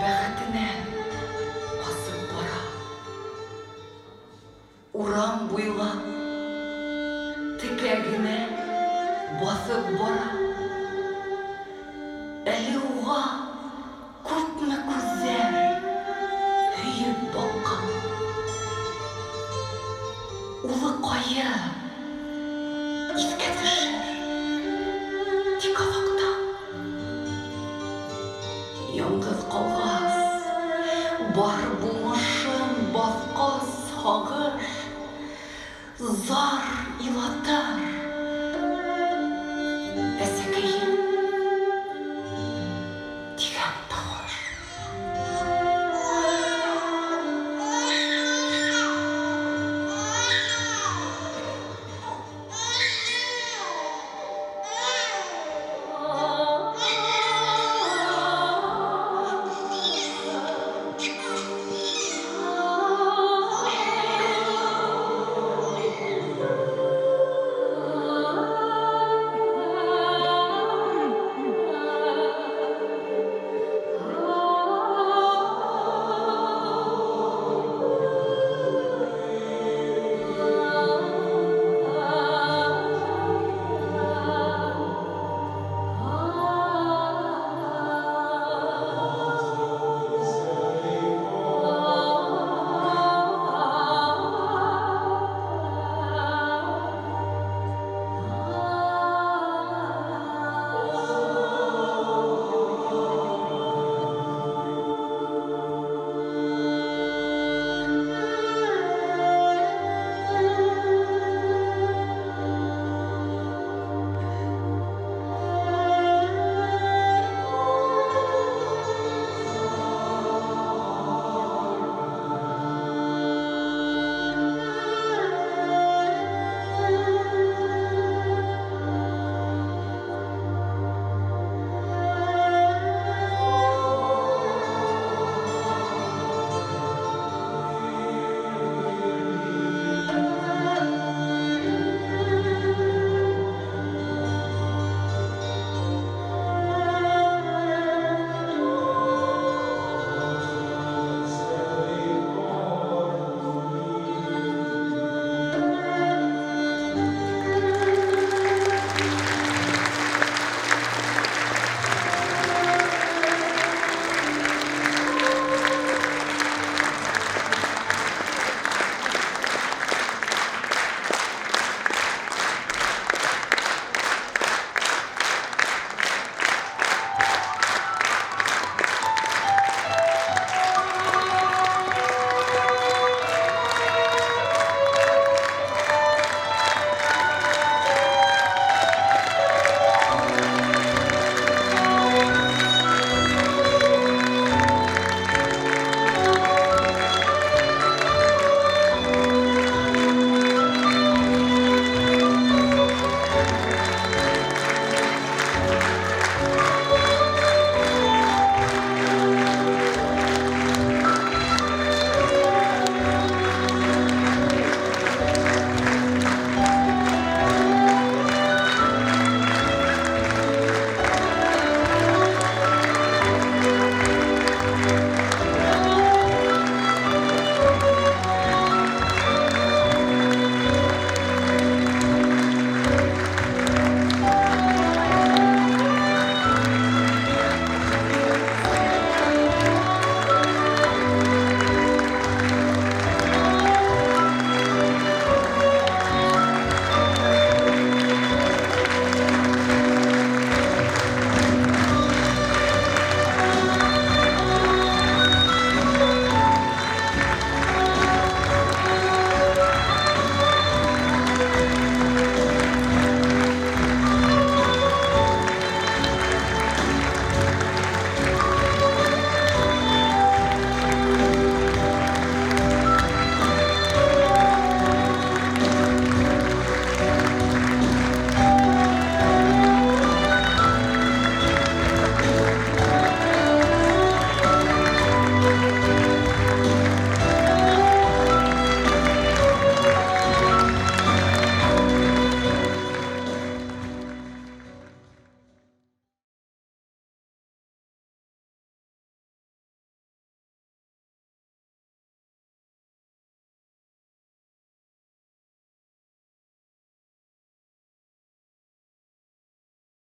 бәхетенән ҡасып бара. Урам буйлап текә генә баҫып бара.